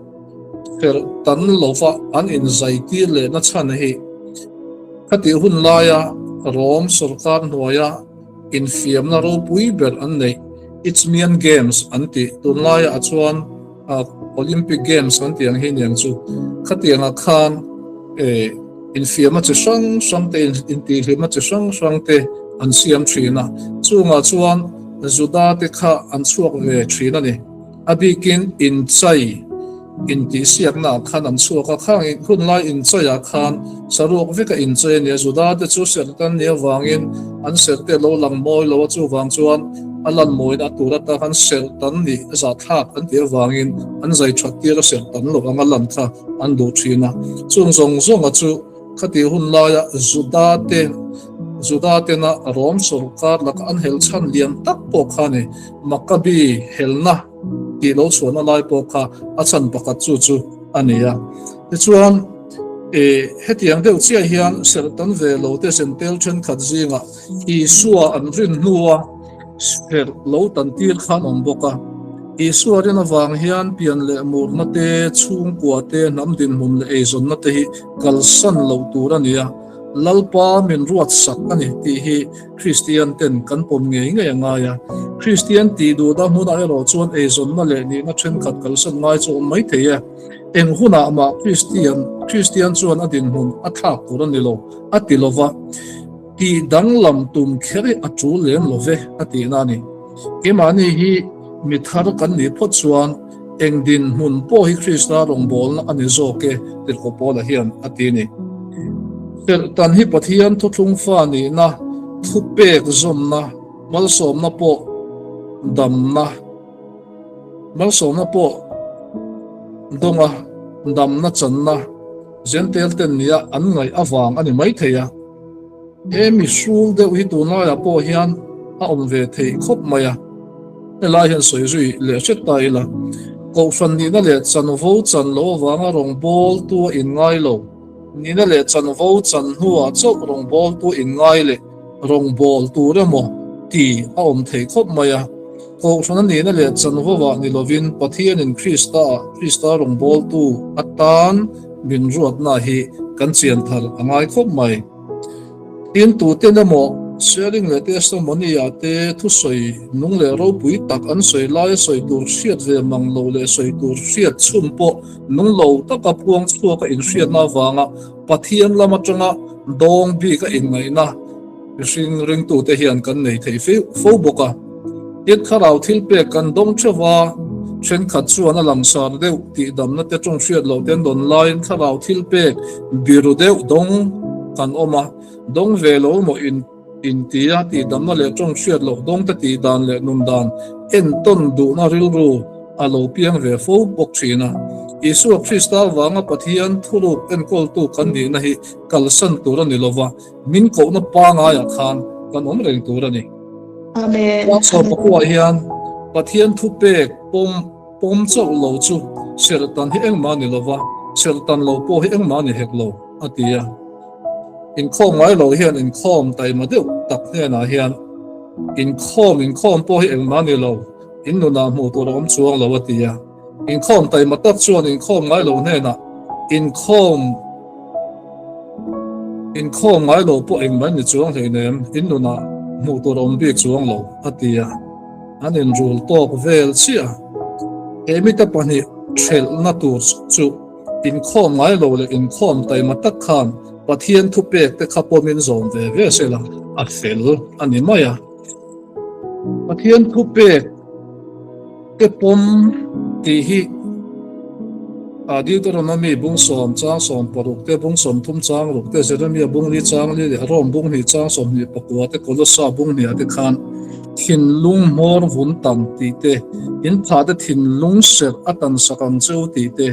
serh tan lova an inzai tir lehna chhan hi khatih hun laia Rom sawrkar hnuaia infiamna ropui ber an neih Isthmian Games an tih tunlaiah chuan Olympic Games an tih ang hi niang chu khatiangah khan infiamna chi hrang hrang te intihhlimna chi hrang hrang te an siam thin a, chungah chuan Juda te kha an chhuak ve thin a ni. A bikin inchai intihsiakna ah khan an chhuak a, khang hun lai inchaiah khan saruak veka inchai a ni a, Juda te chu serh tan ni avangin an serh te lo lang mawi lo a, chuvang chuan a lan mawina a tur ata khan serh tan nih zahthlak an tih avangin an zai that tir a serh tan loh anga lan kha an duh thin a, chung zawng zawnga chu Khatih hun laia Juda te Juda tena Rom sawrkar laka an hel chhan lian tak pawh kha a ni. Maccabi helna tih lo chhuahna lai pawh kha a chhan pakhat chu chu a ni a. Tichuan, hetiang deuh chiah hian serh tan ve lo te zentel thenkhat zingah Isua an rin hnua serh lo tan tir kha an awm bawk a. Isua rin avang hian pian leh murna te, chhungkua te, hnam dinhmun leh eizawnna te hi kalsan loh tur a ni a, Lalpa min ruatsak a ni tih hi Kristian ten kan pawm ngei ngei a ngai a. Kristian tih duhna hmunah erawh chuan eizawnna leh nihna thenkhat kalsan ngai chu a awm mai thei e. Eng hunah mah Kristian Kristian chuan a dinhmun a thlak tur a ni lo, a ti lova. Tih danglam tum kher hi a tul lem lo ve a tihna a ni. Keimahni hi mi thar kan nih phawt chuan eng dinhmun pawh hi Krista rawngbawlna a ni zawk e tirhkoh Paula hian a ti a ni. Serhtan hi Pathian thuthlung fa nihna, thupek zawmna, malsawmna pawh damna, malsawmna pawh dawnga damna channa, Zentel ten nia an ngaih avang a ni maithei a. He mihrul deuh hi tunlaiah pawh hian a awm ve theih khawp mai a. Helai hian sawi zui leh hret ta ila, Kohhran nihna leh chanvo chan lo avanga rawngbawltu a inngai lo, nihna leh chanvo chan hnuah chauh rawngbawltu inngai leh rawngbâwl tur emaw ti a awm thei khawp mai a. Kohhran a nihna leh chanvovah ni lovin Pathianin Krista-ah Krista rawngbâwltu atan min ruatna hi kan chian thar a ngai khawp mai. Tin, tuten emaw sharing leh testimony-ah te thusawi nung leh ropui tak an sawi laia sawi tur hriat ve mang lo leh sawi tur hriat chhun pawh nung lo taka puang chhuaka inhriatna avanga Pathian lam atanga dawng bik a inngaihna mihring ringtute hian kan nei thei fo bawk a. Tin, thlarau thilpek kan dawng theuh a, thenkhat chuan a langsar deuh tihdamna te tawng hriat loh te an dawn laiin thlarau thilpek biru deuh dawng kan awm a, dawng ve lo maw in Intia tihdamna leh tawng hriat loh dawngte tihdan leh nundan entawn duhna rilru a lo piang ve fo bawk thin a. Isua Krista vanga Pathian thuruk enkawltu kan nihna hi kalsan tur a ni lova, min kohna pangaiah khan kan awm reng tur a ni. Amen. Sawpakuah hian Pathian thupek pawm pawm chauh lo chu serhtan hi engmah a ni lova, serhtan lo pawh hi engmah a ni hek lo, a ti a. Inkhawm ngai lo hian inkhawm taima deuh tak hnenah hian inkhawm inkhawm pawh hi engmah ni lo, in nunah hmuh tur a awm chuang lo a ti a. Inkhawm taima tak chuan inkhawm ngai lo hnenah inkhawm inkhawm ngai lo pawh engmah ni chuang hleinem, in nunah hmuh tur a awm bik chuang lo a ti a. An inrul tawk vel chiah a. He mite pahnih thelhna tur chu Inkhawm ngai lo leh inkhawm taima tak khan Pathian thupek te kha pawmin zawm ve ve sela a fel a ni mai a. Pathian thupek te pawm tih hi Deuteronomy bung sawm chang 16 te, bung 30 chang ruk te, Jeremia bung li chang li leh Rom bung hnih chang 24 te, Kolossa bung hniah te khan. thinlung hmawr vun tan tih te, in phahte thinlung serh a tan sak ang che u tih te,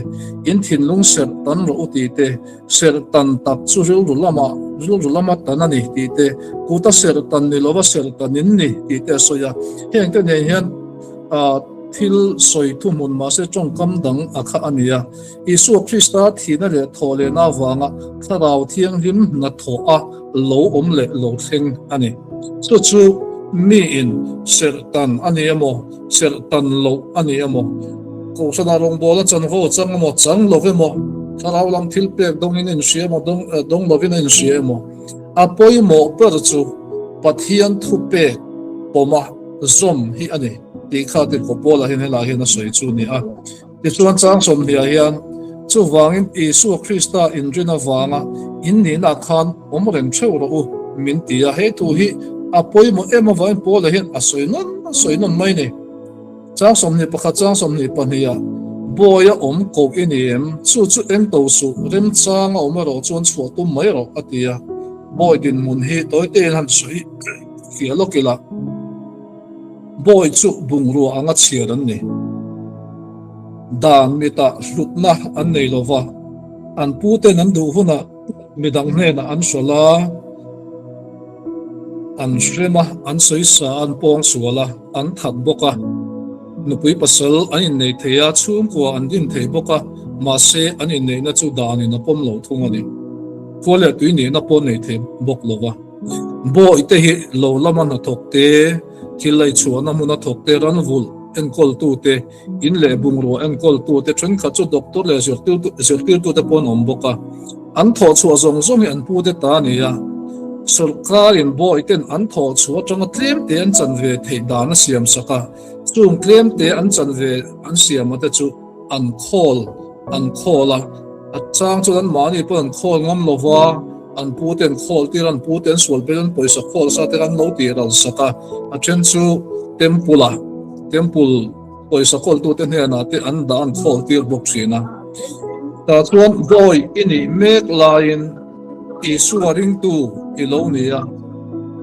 in thinlung serh tan rawh u tih te, serh tan tak chu rilru lamah rilru lama tan a ni tih te, kuta serh tan ni lova serh tan in ni tih te a sawi a. Hengte nen hian thil sawi thuhmun mahse tawngkam dang a kha a ni a. Isua Krista thihna leh thawhlehna avanga Thlarau Thianghlim hnathawh a lo awm leh lo thleng a ni. Chu chu miin serh tan a ni emaw, serh tan loh a ni emaw, Kohhranah rawngbawla chanvo chang emaw, chang lo emaw, Thlarau lam thil pek dawngin a inhria emaw, dawng lovin a inhria emaw, a pawimawh ber chu Pathian thupek pawma zawm hi a ni tih kha Tirhkoh Paula hian helaiah hian a sawi chu a ni a. Tichuan chang sawmhniah hian, Chuvangin Isua Krista inrin avanga in nihna khan awm reng theuh rawh u, min ti a. He thu hi a pawimawh em avangin Paula hian a sawi nawn a sawi nawn mai ni. Chang 21 chang 22 ah, Bawi a awm koh i ni em? Chu chu eng to suh, remchang a awm erawh chuan chhuah tum mai rawh, a ti a. Bawi dinhmun hi tawitein han sawi fiah lawk ila. Bawi chu bungrua anga chhiar an ni. Dan mitah hlutna an nei lo va, an puten an duh hunah midang hnenah an hrawlh a, an hrem a, an sawisa a, an pawng sual a, an that bawk a. Nupui pasal an innei thei a, chhungkua an din thei bawk a, mahse an inneihna chu danin a pawm lo thung a ni. Khua leh tui nihna pawh nei thei bawk lo va. Bawihte hi lo lama hnathawk te, thil laihchhuahna hmuna thawk te, ranvulh enkawltu te, in leh bungrua enkawltu te, thenkhat chu doctor leh zirtirtu te pawh an awm bawk a. An thawhchhuah zawng zawng hi an pute ta a ni a. Sawrkarin bawihten an thawhchhuah atanga tlemte an chan ve theih dan a siam sak a, chung tlemte an chan ve an siama te chu an khawl an khawl a, a chang chuan an mahni pawh an khawl ngam lo va, an pu te an khawl tir a, an pu te an sual pek an pawisa khawl sa te an lo tih ral sak a, a then chu temple a temple pawisa kawltu te hnenah te an dah an khawl tir bawk thin a. Tah chuan bawi i nih mek laiin Isua ringtu i lo ni a,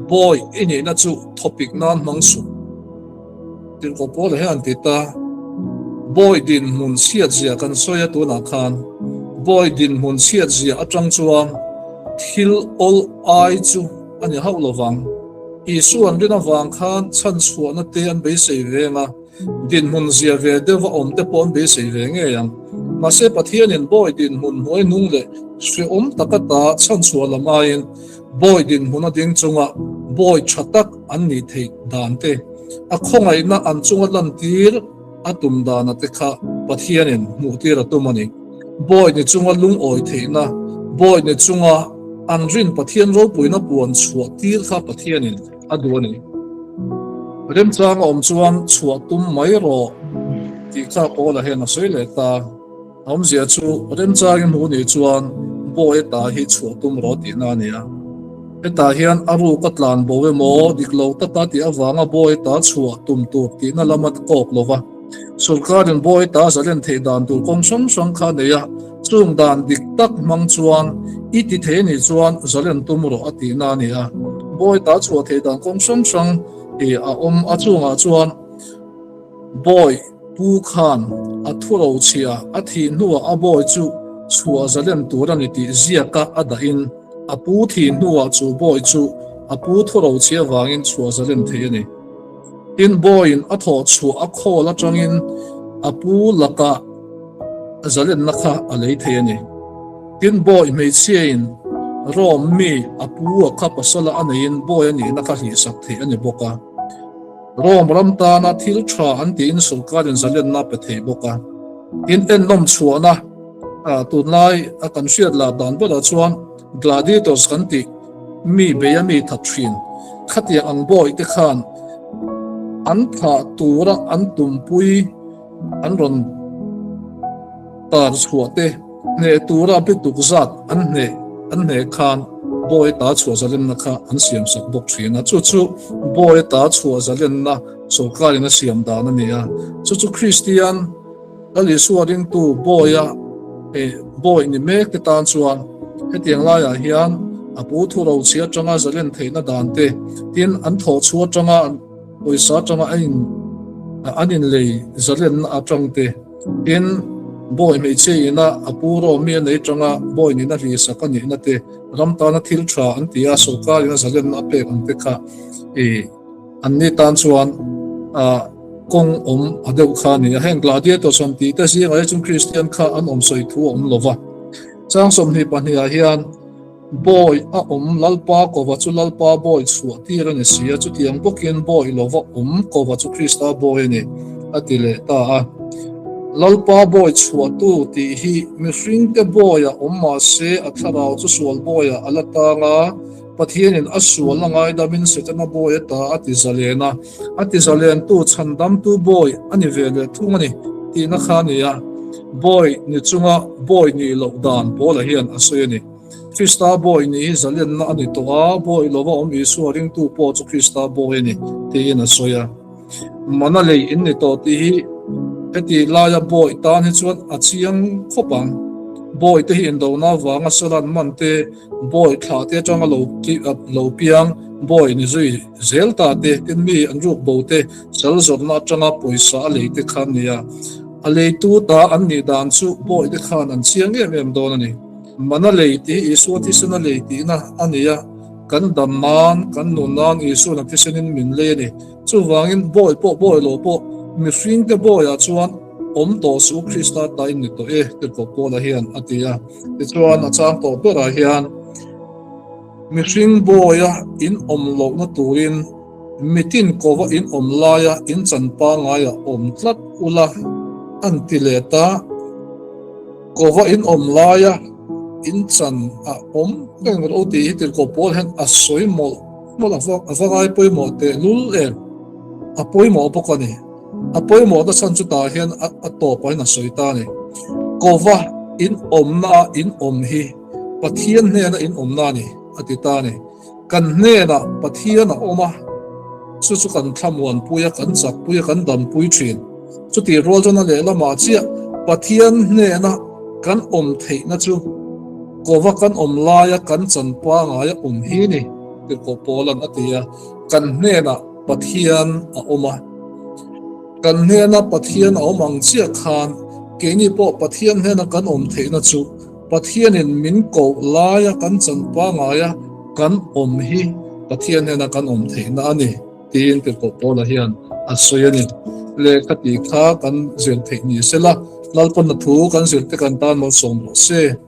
bawi i nihna chu thawpik nan hmang suh. Tirhkoh Paula hian ti ta, Bawi dinhmun chhiatzia kan sawi a tunah khan bawi dinhmun chhiatzia atang chuan thil awl ai chu a ni hauh lovang. Isuan rin avang khan chhanchhuahna te an beisei veng a, dinhmun zia ve deuh a awm te pawh an beisei ve ngei ang. Mahse Pathianin bawi dinhmun hnuai nung leh hrehawm taka ta chhanchhuah lam aiin bawi dinhmun a ding chunga bawi tha tak an nih theih dan te, a khawngaihna an chunga lantir a tum dana te kha Pathianin hmuhtir a tum a ni. Bawi ni chunga lungawi theihna, bawi ni chunga an rin Pathian ropuina puan chhuah tir kha Pathianin a duh a ni. Remchang a awm chuan chhuah tum mai rawh tih kha Paula hian a sawi leh ta. A awmzia chu remchangin hmu nih chuan bawi ta hi chhuah tum rawh tihna a ni a. Hetah hian a ruk a tlan bo emaw dik lo taka tih avanga bawi ta chhuah tum tur tihna lam a kawk lo va. Sawrkarin bawi ta zalen theih dan tur kawng hrang hrang kha a nei a, chung dan dik tak hmang chuan i ti thei anih chuan zalen tum rawh a tihna a ni a. Bawi ta chhuah theih dan kawng hrang hrang hi a awm a, chungah chuan Bawi pu khan a thu ro chhia a thih hnuah a bawi chu chhuah zalen tur a ni tih ziaka a dahin a pu thih hnuah chu bawi chu a pu thu ro chhia vangin chhuah zalen thei a ni. Tin, bawiin a thawh chhuah a khawl atangin a pu lakah zalenna kha a lei thei a ni. Tin, bawi hmeichhiain Rom mi a pu a kha pasala a neihin bawi a nihna kha hlihsak theih a ni bawk a. Rome ram tana thil tha an tiin sawrkarin zalenna a pe thei bawk a. Tin, ennawm chhuahna tunlai a kan hriat lah dan berah chuan gladiators kan tih mi beia mi that thin khatiang ang bawihte khan an thah tura an tumpui an rawn tar chhuah te hneh tura bituk zat an hneh an hneh khan bawi ta chhuah zalenna kha an siam sak bawk thin a. Chu chu bawi ta chhuah zalenna sawrkarin a siam dan a ni a. Chu chu Kristian Lal Isua ringtu bawia eh bawi ni mek te tan chuan hetiang laiah hian a pu thu rochhi atanga zalen theihna dan te tin an thawh chhuah atanga an. Pawisa atanga a in an inlei zalenna atang te, tin, bawi hmeichhia ina a pu rawm mi a nei tanga bawi nihna hlihsak a nihna te, ram tana thil tha an ti a, sawrkarin a zalenna a pek ang te kha i anni tan chuan kawng awm a deuh kha a ni a. Heng gladiators han tih te zingah hi chuan Kristian kha an awm sawi thu a awm lo va. Chang 22 ah hian. Bawi a awm, Lalpa kova chu Lalpa bawi chhuah tir a ni si a, chutiang bawkin bawi lova awm kova chu Krista bawi a ni, a ti leh ta a. Lalpa bawi chhuahtu tih hi mihringte bawiah awm mah se a thlarau chu sual bawiah a la tang a, Pathianin a sual a ngaidamin Setana bawi ata a ti zalen a, a ti zalentu chhandamtu bawi a ni ve leh thung a ni tihna kha a ni a, bawi ni chunga bawi nih loh dan Paula hian a sawi a ni. Krista bawi nih hi zalenna a ni tawh a, bawi lova awm Isua ringtu pawh chu Krista bawi a ni, tiin a sawi a. Mana lei in ni tawh tih hi heti laia bawi tan hi chuan a chiang khawp ang. Bawi te hi indona avanga salan man te, bawi thlah te atanga lo lo piang bawi ni zui zel ta te, tin mi an ruk bo te, sal zawrhna atanga pawisa a lei te kha an ni a. A leitu ta an nih dan chu bawi te khan an chiang em em dawn a ni. Mana lei tih hi Isua thisen a lei tihna a ni a, kan dam nan, kan nun nan Isua'n a thisenin min lei a ni. Chuvangin bawi pawh bawi lo pawh mihringte bawiah chuan awm tawh suh Krista ta in ni tawh e, Tirhkoh Paula hian a ti a. Tichuan a chang tawh berah hian mihring bawia in awm lohna turin mitin kova in awm laia in chan pangaiah awm tlat ula an ti let a. Kova in awm laia in chan a awm reng rawh u tih hi Tirhkoh Paul hian a sawi mawlh mawlh a a va ngai pawimawh teh lul em? A pawimawh bawk a ni. A pawimawhna chhan chu tah hian a tawpah hian a sawi ta a ni. Kova in awmna a in awm hi Pathian hnena in awmna a ni a ti ta a ni. Kan hnenah Pathian a awm a, chu chu kan thlamuanpui a, kan chakpui a, kan dampui thin. Chutih rual chuan a lehlamah chiah Pathian hnena kan awm theihna chu kova kan awm laia kan chan pangaia awm hi ni, Tirhkoh Paula'n a ti a. Kan hnenah Pathian a awm a, kan hnena Pathian a awm ang chiah khan keini pawh Pathian hnena kan awm theihna chu Pathianin min koh laia kan chan pangaia kan awm hi Pathian hnena kan awm theihna a ni, tiin Tirhkoh Paula hian a sawi a ni. Lehkha tih kha kan zir theih ni sela, Lalpawnna thu kan zirte kan tan malsawm rawh se.